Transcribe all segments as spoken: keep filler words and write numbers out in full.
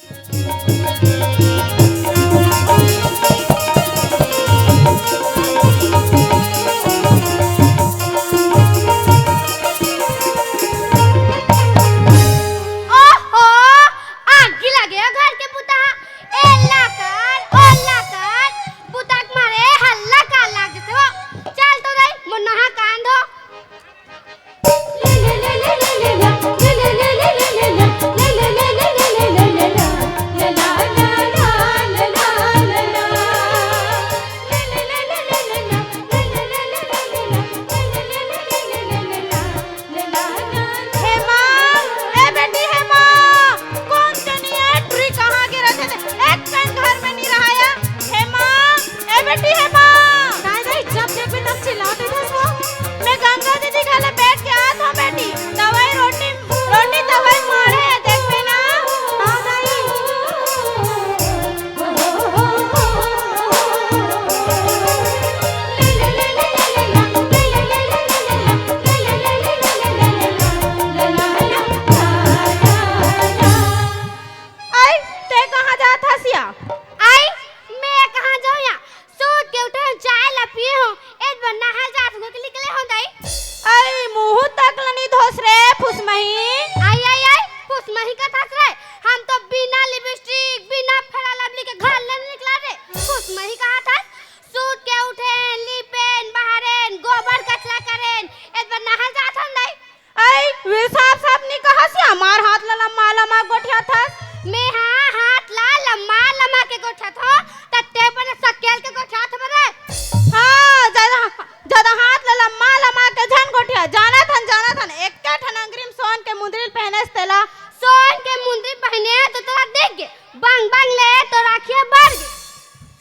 ओहो, आगी लगे घर के बुता। एल्ला कर, ओल्ला कर, बुता के मारे हल्ला कर लाग जथे हो। चल तो दाई, मोर नहा कान धो। हेमा, ए बेटी हेमा, कोन जनी ए टुरी कहाँ गे रथे ते? एक कन घर में नी रहाया। हेमा, ए बेटी हेमा। काय दाई, जब देखबे तब चिल्लात रहिथस वो। मैं गंगा दीदी घर ले बैठ के आत हूँ बेटी। तवई रोटी, रोटी तवई माढ़े हे, देखबे ना। हाँ दाई। आई, ते कहाँ जात हस या? आई, मैं कहाँ जाऊँ या? सूत के उठे हूँ, चाय ला पिए हूँ, एत बर नहाए जात हूँ, निकले हूँ दाई। आई, मुँह तक ल नी धोस रे, फुसमही। आई, आई, आई, फुसमही कथस रे, हम तो बिना लिपस्टिक, बिना फेरा लवली के घर ले निकला रे, फुसमही कहा था। सूत के उठेन, लीपेन, बहारेन, गोबर कचरा करेन, एत बर नहाए जात हन दाई। आई, वे साफ साफ नी कहस या, हमार हाथ ला लम्मा लम्मा गोठियाथस। मैं हाँ हाथ ला लम्मा लम्मा के गोठियाथों, त ते बने सकेल के गोठियाथस बने। हाँ, ज्यादा, ज्यादा हाथ ला लम्मा लम्मा के झन गोठिया। जानत हन, जानत हन, एक्के ठन अंगरी में सोन के मुंदरी पहनेस तेला। सोन के मुंदरी पहने तो तोला देख के बंग बंग ले तो राखिया बर गे।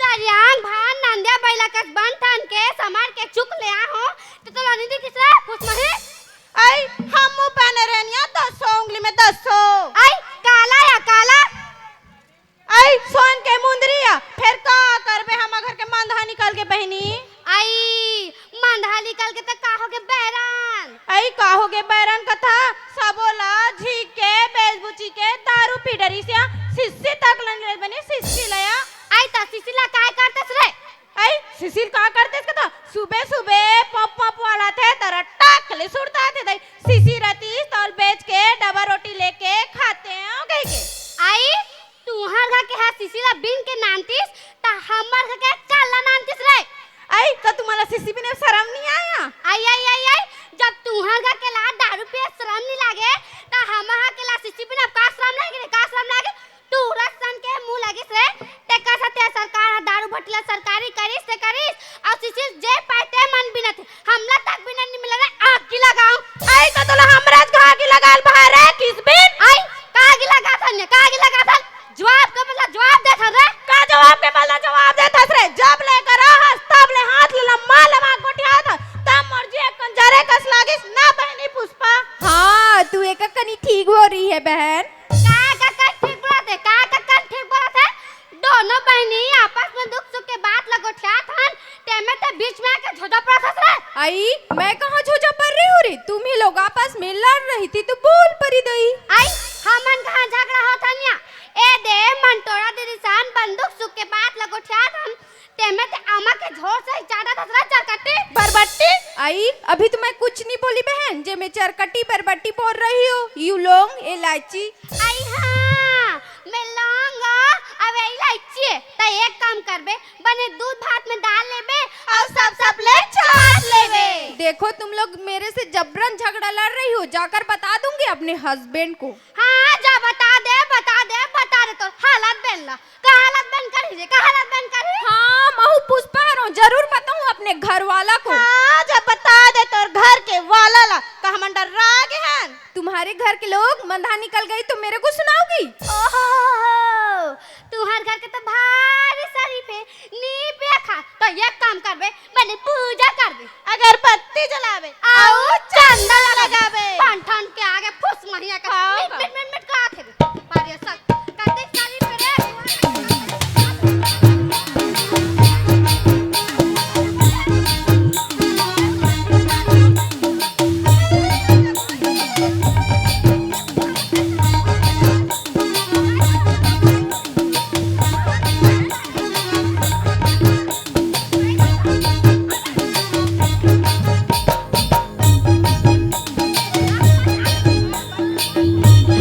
सरियांग भान नंदिया बइला कस बन ठन के समर के चुक ले आहो, तो तोला नी दिखिस रे, फुसमही। आई, हमू पहने रहनिया दसो उंगली में दसो। आई, काला या काला। आई, सोन के मुंदरी या, फेर का करबे, हमर घर के मंदहा निकल गे बहिनी। आई, मंदहा निकल गे त का होगे बैरन? आई, का होगे बैरन कथा, सबो ला झीक के, बेच बुची के, दारू पी डरिस या, सिस्सी तक लन ले बने, सिस्सी लया। आई, त सिस्सी ला काय करतस रे? आई, सिसिर का करतेस कथा? सुबे सुबे पप पप वाला थे, तरा टाक ले सुरता थे दाई। सिसिर रतिस तौल बेच के डबा रोटी लेके खाते हो गई के। आई, तुहर घर के हा सिसिर ला बिन के नानतीस, त हमर घर के काला नानतीस रे। आई, त तुम्हाला सिसी बिने शरम नहीं आया? आई, आई, आई, आई, जब तुहर घर के ला दारू पिए शरम नहीं लागे, त हमर घर के ला सिसी बिने अब का शरम लागे रे, का शरम लागे? टूरा सन के मुंह लगिस रे, तेकर सेती सरकार ह दारू भट्टी ला सरकारी करिस ते करिस, अउ सिसिर जे पाय ते मन बिनत हे, हमला तक बिनन नि मिले रे, आगी लगाऊं। आई त तोला हमराच घा आगी लगाल बहार रे, किसबिन। आई, का आगी लगाथन ये, का आगी लगाथन? जवाब के बदला जवाब देथन रे। का जवाब के बदला जवाब देथस रे? जब ले कर आहस, तब ले हाथ ले लम्मा लम्मा गोठियात हस, तब मोर जी एक कन जरे कस लागिस ना बहिनी पुष्पा। हाँ, तू एक कनी ठीक बोल रही है बहन। का, का, का ठीक बोलत हे? का, का, का ठीक बोलत हे? दोनों बहिनी आपस में दुख सुख के बात ल गोठियात हन, तेमे ते बीच में आके झोझा पड़त हस रे। आई, मैं कहाँ झोझा पड़ रही हूँ रे? तुम ही लोग आपस में लड़ रही थी तो बोल परी दई। आई, हमन कहाँ झगड़ा होत हन या? ए दे, मन टोरा दीदी सन बन दुख सुख के बात ल गोठियात हन, तेमे ते आमा के झोर से चाटा दसरा चरकट्टी बरबट्टी। आई, अभी तो मैं कुछ नहीं बोली बहन, जे मैं चरकट्टी बरबट्टी बोल रही हूँ। You long इलायची। आई हाँ, मैं लौंग अब इलायची है। त एक काम करबे, बने दूध भात में डाल लेबे और सब सब ले चाट लेबे। देखो तुम लोग मेरे से जबरन झगड़ा लड़ रही हो, जाकर बता दूंगी अपने husband को। हाँ, जा बता दे, बता दे, बता दे तो हालत बेन ला। का हालत बन करही रे? का हालत बन करही? हाँ, महू पुष्पा हरव, जरूर बताऊँ अपने घर वाला को। हाँ, जब बता दे तोर घर के वाला ला, का हमन डर्रा गे हन? तुम्हारे घर के लोग मंदहा निकल गई तो मेरे को सुनाओगी? ओहो, तुहर घर के तो भारी शरीफ है, नी पिया खा, तो एक काम करबे, बने पूजा करबे। अगरबत्ती जलावे। अउ चंदा लगावे। पान ठन के आगे फुस महिया के हाँ, मिट, हाँ। मिट, मिट, मिट करत हे। मारिया सन। कते सारी पे रे।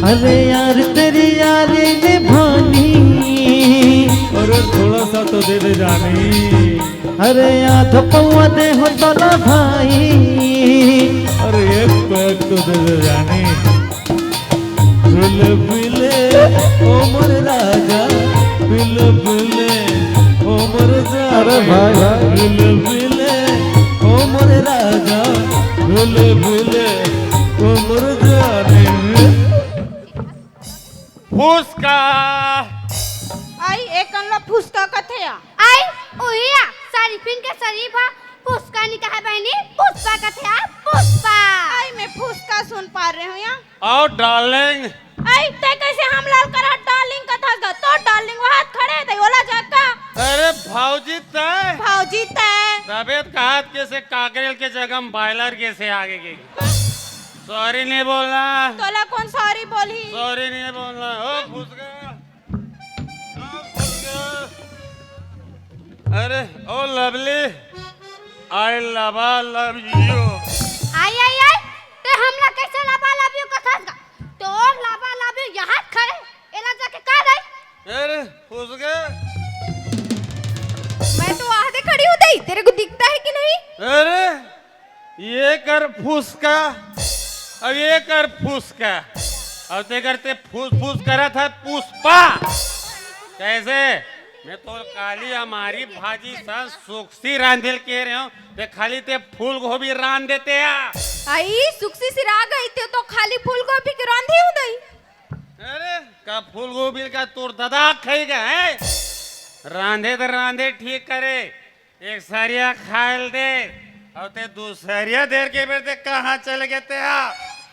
अरे यार, तेरी यारी निभानी। अरे थोड़ा सा तो दे दे जानी। अरे आध पौवा दे हो तोला भाई। अरे एक पैक तो दे दे जानी। बिल बिले ओ मोर राजा, बिल बिले ओ मोर जाने। अरे भाई, भाई। बिल बिले ओ मोर राजा, बिल बिले ओ मोर जाने। फुसका। आई, एकन ला फुसका कथे या? आई, उहिया, शरीफिन के शरीफ हा, फुसका नी कहे बहिनी, पुष्पा कथे या, पुष्पा। आई, मैं फुसका सुन पा रहे हूँ या। आओ डार्लिंग। आई, ते कैसे हमला करा डार्लिंग कथस गा? तो डार्लिंग वहां खड़े दे, ओला जाका। अरे भौजी तय। भौजी तय। तबीयत कहत के से काकरेल के जगह में बॉयलर के से आगे के। सॉरी नहीं बोलना। तोला कौन सॉरी बोली? सॉरी नहीं बोलना। ओ फुसका। ओ फुसका। अरे, oh lovely, I love, love you। आई, आई, आई, ते हमला कैसे लबा लबियो कथस गा? तोर लबा लबियो यहाँ खड़े, एला जाके का दई? अरे, फुसका। मैं तो आधे खड़ी हूँ दई, तेरे को दिखता है कि नहीं? अरे, ये कर फुसका, अब ये कर फुसका, अब ते करते फुस फुस करा था पुष्पा। कैसे? मैं तो काली हमारी भाजी सा सुक्सी रांधेल के रहे हूँ, ते खाली ते फूल गोभी रांध देते या। आई, सुक्सी सिरा गई ते तो खाली फूल गोभी के रांधी हूँ दई। अरे, का फूल गोभी का तोर ददा खाई गए हैं? रांधे तो रांधे ठीक करे, एक सरिया खायल दे, अउ ते दूसरिया देर के बेर ते कहाँ चले गए ते हा?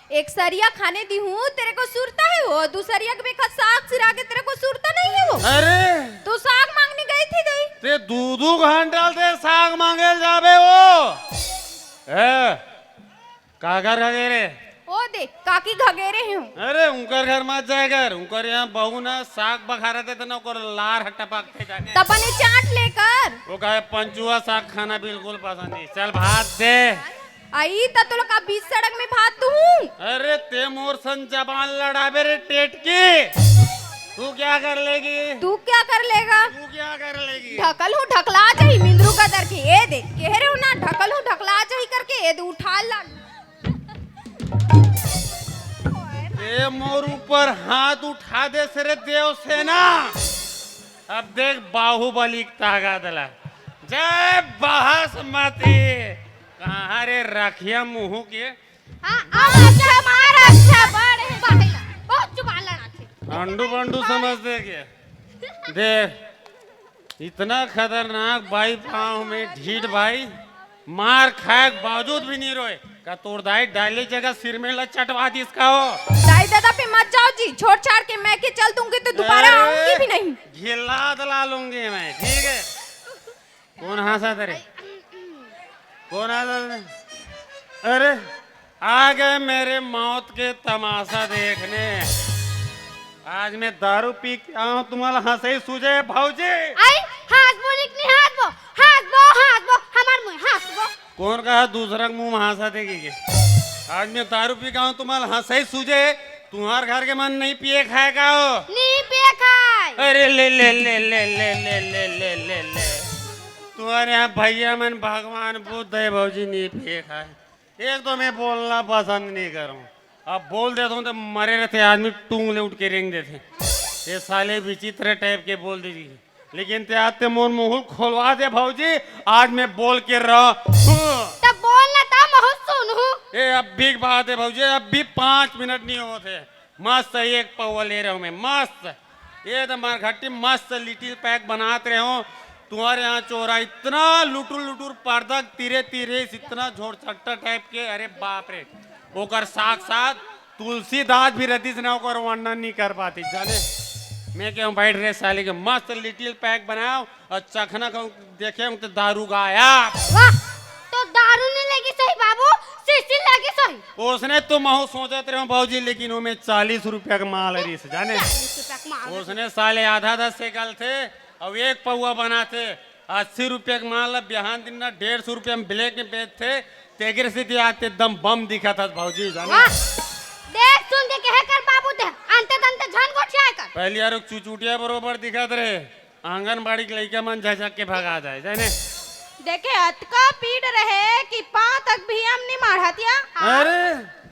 एक सरिया खाने दी हूँ, तेरे को सुरता है वो? दूसरिया के बेखत साग सिरा के तेरे को सुरता नहीं है वो? अरे! तो साग मांगने गई थी दई। ते दू दू घंटा ते साग मांगे जाबे वो। ए, काकर घगेरे? ओ दे, काकी घगेरे हूँ। अरे, उनकर घर मत जाए कर, उनकर यहाँ बहू ना साग बघारा देते ना, ओकर लार ह टपकते जाने। तब बने चाट लेकर। वो कहे, "पंचुआ साग खाना बिल्कुल पसंद नहीं, चल भात दे।" आई, त तो लोग का बीच सड़क में भात दूँ? अरे, ते मोर सन जबान लड़ाबे रे टेटकी। तू क्या कर लेगी? तू क्या कर लेगा? तू क्या कर लेगी? ढकल हूँ, ढकला जाही, मिंदरू का दर के। ए दे, कह रहे हो ना, ढकल हूँ, ढकला जाही करके, ए दे, उठा ला। ए मोर ऊपर हाथ उठा दे से रे देवसेना। अब देख बाहुबली के ताकत ला। जय बहसमती। कहाँ रे रखिया मुँह के? हाँ, अब अच्छा मार, अच्छा बड़ है। बहुत जुबान लड़ाथे। अंडू बंडू समझ दे के। देख, इतना खतरनाक बाई पाँव में ढीठ बाई, मार खाए के बावजूद भी नहीं रोए। का तोर दाई डाले जगह सिर में ला चटवा दिस का हो? दाई दादा पे मत जाओ जी, छोड़ छाड़ के मैं के चल दूंगी तो दोबारा अरे, आऊंगी भी नहीं। घिला दला लूंगी मैं, ठीक है? कौन हंसा तेरे? कौन हंसा तेरे? अरे, आ गए मेरे मौत के तमाशा देखने। आज मैं दारू पी के आऊं, तुम्हारा हंसई सूझे भौजी। आई, हंसबो निक नहीं हंसबो, हंसबो, हंसबो, हमार मुंह हंसबो। कौन कहा दूसरा के मुंह में हंसा देगी के? आज मैं दारू पी के आऊं, तुम्हारा हंसई सूझे, तुम्हार घर के मन नहीं पिए खाए का हो? नहीं पिए खाए। अरे ले ले ले ले ले ले ले ले ले ले ले। तुम्हारे यहाँ भैया मन भगवान बुद्ध है भौजी, नहीं पिए खाए। एक तो मैं बोलना पसंद नहीं करूँ, अब बोल देता हूँ तो मरे रहते आदमी टूंग ले उठ के रेंग देते। ये साले विचित्र टाइप के बोल दीजिए, लेकिन ते आज ते मोर मुंह खोलवा दे भौजी, आज मैं बोल के रह। तब बोल ना, तब महूँ सुनहूँ। ए, अब भी बात है भौजी, अब भी पाँच मिनट नहीं होते। मस्त एक पौवा ले रहे हूँ मैं, मस्त। ये तो मरघट्टी मस्त लिटिल पैक बनात रहे हो। तुम्हारे यहाँ चोरा इतना लुटुर लुटुर पर्दा तीरे तीरे इतना झोर चट्टा टाइप के, अरे बाप रे। ओकर साथ साथ तुलसीदास भी रहतीस ना, ओकर वर्णन नहीं कर पाती जाने। मैं कहूँ बैठ रहे साले के मस्त लिटिल पैक बनाओ और चखना कहूँ देखे हूँ तो दारू गायब। वाह, तो दारू नहीं लगी सही बाबू, शीशी लगी सही। उसने तो महू सोचत रहे हूँ भौजी, लेकिन वो में चालीस रुपया का माल रही से जाने। चालीस रुपया का माल। उसने साले आधा आधा सेकल थे, अब एक पौवा बनाथे, अस्सी रुपया के माल ला बिहान दिन ना डेढ़ सौ रुपया में ब्लैक में बेचथे, तेकरे सेती आज ते एकदम बम दिखत हस भौजी, जाने? वाह! देख सुन के कहे कर बाबू ते, पहली यार चुचुटिया बरोबर दिखत रहे, आंगनबाड़ी के लइका मन झझक के भगा जाए, जाने। देखे, अतका पीड़ रहे कि पाँव तक भी हम नहीं माढ़त या। अरे,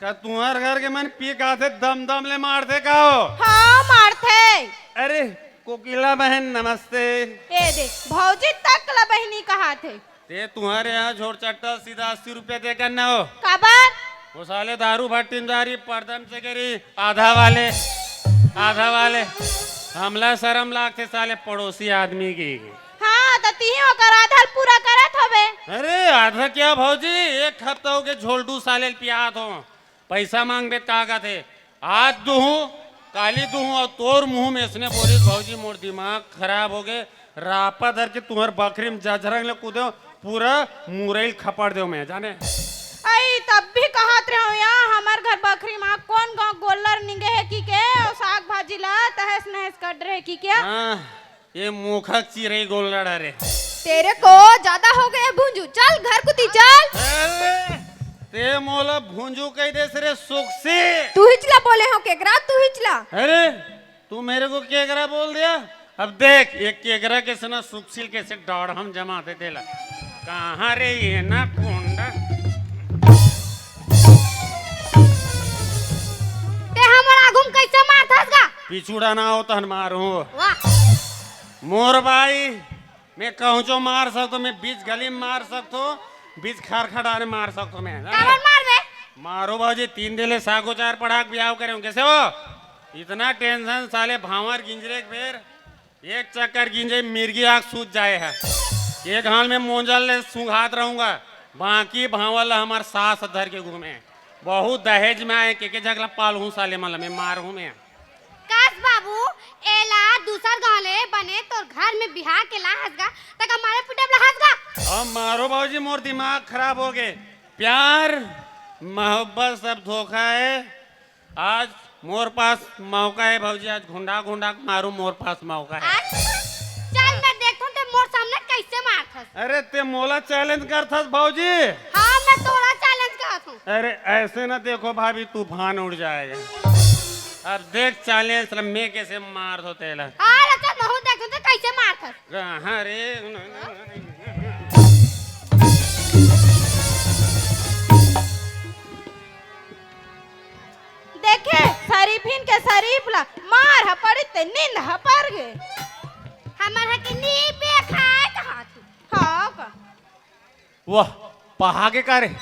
का तुम्हार घर के मन पी के आथे, दम दम ले मारथे का हो? हाँ, मारथे। अरे, कोकिला बहन नमस्ते। ए दे, भौजी तक ला बहिनी कहाथे। ते तुम्हारे यहाँ झोर चट्टा सीधा अस्सी रुपया दे कर न हो। काबर? वो साले दारू भट्टी में जा रही, पर्दन से गिरी, आधा वाले, आधा वाले। हमला शर्म लागथे साले पड़ोसी आदमी की। हाँ, तो तीही ओकर आधा ल पूरा करत होबे। अरे, आधा क्या भौजी, एक हफ्ता हो गए झोलडू साले ल पियात हो। पैसा मांगबे त का कथे, आज दूहूं, काली दूहूं, और तोर मुंह में इसने बोलिस, भौजी मोर दिमाग खराब हो गए, रापा धर के तुम्हर बखरी में जजरंग ले कूदे, पूरा मुरैल खपड़ देव मैं, जाने। अई, तब भी कहत रहे हो या, हमर घर बखरी मा कौन गांव गोल्लर निंगे है की के, और साग भाजी ला तहस नहस कट रहे की क्या? हाँ। ये मोखक चिरई गोल्लर हरे। तेरे को ज्यादा हो गया भुंजू, चल घर कुती चल। अरे, ते मोला भुंजू कह दे रे सुक्सी। तू हिचला बोले हो केकरा, तू हिचला। अरे, तू मेरे को केकरा बोल दिया? अब देख, ये केकरा कैसे ना सुक्सील कैसे डाढ़ हम जमा दे देला। कहाँ रे ये ना कोंडा? ते हमर आगू में कैसे मारथस गा? पिछुड़ा ना हो तहन मारू। वाह। मोर भाई, मैं कहूँचो मार सकतो, मैं बीच गली में मार सकतो, बीच खरखटाने मार सकतो मैं। काबर मारबे? मारो बाबूजी, तीन दिन ले सागो चार पढ़ाक ब्याह करे हूँ। कैसे हो? इतना टेंशन साले भांवर गिंजरे के बेर, एक चक्कर गिंजे मिर्गी आँख सूज जाए है। एक हाल में मोंजल ले सूंघात रहूंगा, बाकी भांवर ला हमार सास धर के घूमे। बहुत दहेज में आए, के के झगला पाल हूँ साले मन ला, मैं मार हूँ मैं। काश बाबू, एला दूसर गांव ले बने तोर घर में बिहार के ला हंसगा, तक मारे पीटे ला हंसगा। अब मारो बाबूजी, मोर दिमाग खराब हो गए। प्यार मोहब्बत सब धोखा है। आज मोर पास मौका है भौजी, आज घुंडा घुंडा मारू, मोर पास मौका है। अच्छा, चल मैं देखथूं ते मोर सामने कैसे मारथस। अरे ते मोला चैलेंज करथस भौजी? हाँ, मैं तोला चैलेंज करत हूँ। अरे ऐसे ना देखो भाभी, तूफान उड़ जाएगा। अब देख चैलेंज मैं कैसे मारथों तेला। हाँ, अच्छा, महू देखथूं ते कैसे मारथस। कहाँ रे? देखे, शरीफिन के शरीफ ला मार ह पड़ी ते नींद ह पर गे। हमर ह के नी पे खाए कहा थी। हाँ का? वाह, पहा के का रे?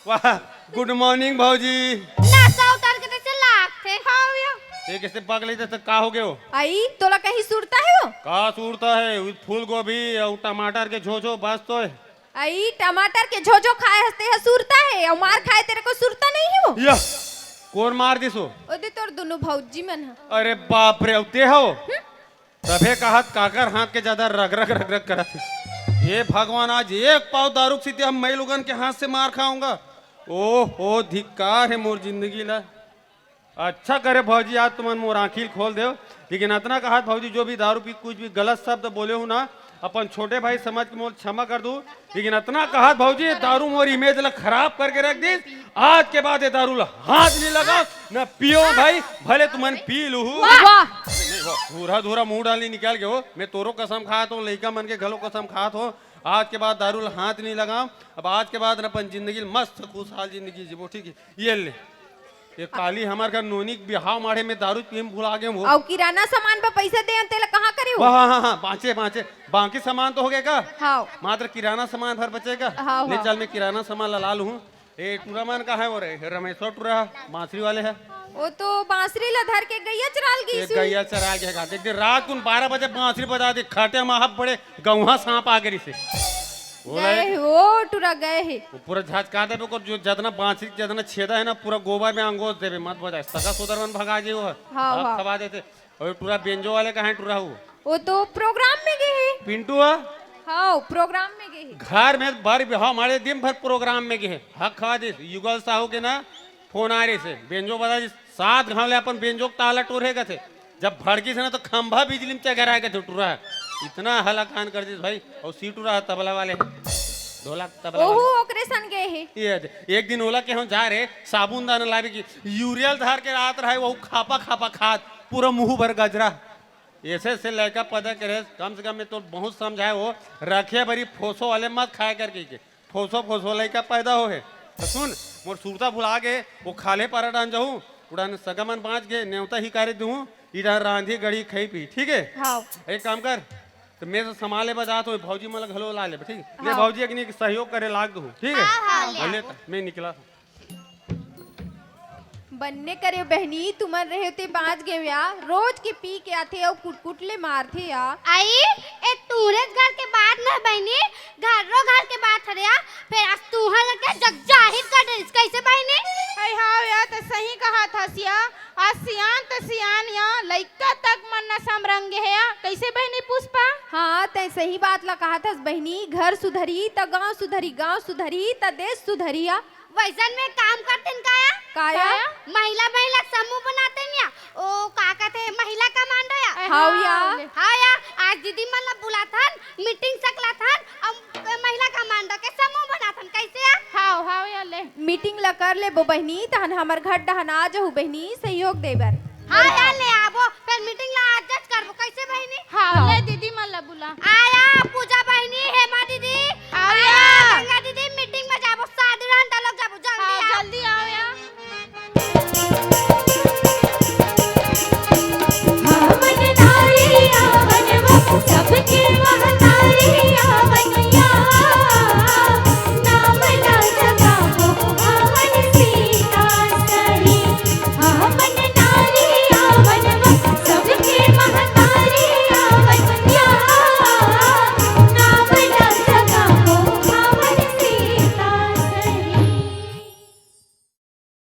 वाह, गुड मॉर्निंग भौजी। नशा उतर के तैसे लागथे। हाँ भैया। ये कैसे पगली जैसे का हो गए हो? आई, तोला कहीं सुरता है वो? का सुरता है? वो फूल गोभी और टमाटर के झोझो बस तो है। अई, टमाटर के झोझो खाए हस ते ह सुरता हे, अउ मार खाए तेरे को सुरता नहीं हो? या, कोन मार दिस हो? ओदे तोर दुनों भौजी मन ह। अरे बाप रे, अउ ते हो? हम्म? तभे कहत काकर हाथ के ज्यादा रग रग रग रग करत हे। हे भगवान, आज एक पाव दारू के सेती हम मई लोगन के हाथ से मार खाऊंगा। ओहो, धिक्कार हे मोर जिंदगी ला। अच्छा करे भौजी, आज तुमन मोर आँखी ल खोल देव। लेकिन अतना कहत भौजी, जो भी दारू पी कुछ भी गलत शब्द बोले हूँ ना, अपन छोटे भाई समझ के मोर क्षमा कर दू। लेकिन अतना कहत भौजी, ये दारू मोर इमेज ला खराब करके रख दिस। आज के बाद ये दारू ला हाथ नहीं लगाओ, न पियो भाई, भले तुमन पी लू। वाह। धूरा धूरा मुंह डाली निकाल के हो। मैं तोरो कसम खात हूँ, लइका मन के घलो कसम खात हूँ, आज के बाद दारू ला हाथ नहीं लगाओ। अब आज के बाद न अपन जिंदगी ल मस्त खुशहाल जिंदगी जीबो, ठीक है? ये ले, ये काली हमार घर नोनी के बिहाव माड़े में दारू पीए में भुला गे वो। अउ किराना सामान पर पैसा दे तेला कहाँ करे हो? हाँ, हाँ, हाँ, बाँचे, बाँचे। बाकी सामान तो हो गए का? हाँ। मात्र किराना सामान भर बचे का? हाँ, ले हाँ। चल, मैं किराना सामान ला, ला लूँ। ए, टूरा मन कहाँ है वो रे? रमेश्वर टूरा, बांसुरी वाले है। वो तो बांसुरी ला धर के गैया चराल गई ये सु। गैया चराल गया का? देख दे, रात कुन बारह बजे बांसुरी बजा दे, खाटे में हाथ बड़े गौहा सांप आ गई से। वो गए लायक हे, वो टूरा गए हे। वो पूरा झाज का देबे को, जो जतना बांसुरी, जतना छेदा है ना, पूरा गोबर में अंगोस देबे, मत बजाए। सगा सोदर मन भगा जे वो। हाँ, हाँ। खवा देते। और टूरा बेंजो वाले कहाँ है, टूरा हो? वो तो प्रोग्राम में गए हे। पिंटू हा? हाँ, प्रोग्राम में गए हे। घर में भर बिहाव मारे, दिन भर प्रोग्राम में गए हे। हक खवा दे, युगल साहू के ना फोन आ रही से, बेंजो बजा जी, सात घाव ले अपन बेंजो के ताला टोर है कथे। जब भड़की से ना तो खंभा बिजली में चगरा है कथे टूरा। इतना हलाकान कर दिस भाई। और सीटू रहा तबला वाले, ढोलक तबला ओहू वाले। ओकरे सन गए हे। ये दे, एक दिन ओला के हम जा रहे साबुन दाना लावे की, यूरियल धार के रात रहे, वो खापा खापा खात। पूरा मुंह भर गजरा। ऐसे से लइका पैदा करे, कम से कम मैं तो बहुत समझाए हो, रखे बरी फोसो वाले मत खाए करके के। फोसो फोसो लइका पैदा हो हे। तो सुन, मोर सुरता भुला गे, वो खाले पारा डान जाहूँ, उड़ान सगा मन बाँच गे, नेवता ही करे दूँ, इधर रांधी गड़ी खाई पी, ठीक है? हाँ। एक काम कर, तो मैं तो सामान ले बजात हूँ, भौजी मन ला घलो ला ले, ठीक है? ले हाँ। भौजी एक सहयोग करे लाग दूँ, ठीक है? हाँ, हाँ, ले हाँ, ले, आओ। मैं निकला था। बन्ने करे बहिनी, तुमन रहे ते बाँच गेव या, रोज के पी के आथे अउ कुटकुट ले मारथे या। आई, ए तुहरे घर के बात न बहिनी, घरो घर के बात हरे या, फिर आज तुहर लगे जग जाहिर कर देस, कैसे बहिनी? अरे हाँ या, त सही कहा था सिया, आज सियान त सियान या, लइका तक मन न समरंगे हे या, कैसे बहिनी पुष्पा? हाँ, तै सही बात ला कहा थस बहिनी, घर सुधरी त गाँव सुधरी, गाँव सुधरी त देश सुधरी या। वैसन में काम करतेन काया? काया? महिला, महिला समूह बनातेन या। ओ, का कहते, महिला कमांडो या। ए, हाव या। हाँ, ले। हाँ या, आज दीदी मन ला बुलाथन, मीटिंग सकलाथन, अउ महिला कमांडो के समूह बनाथन, कैसे या? हाव, हाव या, ले। मीटिंग ला कर लेबो बहिनी, तहन हमर घर डहन आ जहू बहिनी, सहयोग दे बर। हाँ या, ले आबो, फिर मीटिंग ला आज जज करबो, कैसे बहिनी? हाव, ले दीदी मन ला बुला। आया, पूजा बहिनी, हेमा दीदी, हाव आया, या। गंगा दीदी, मीटिंग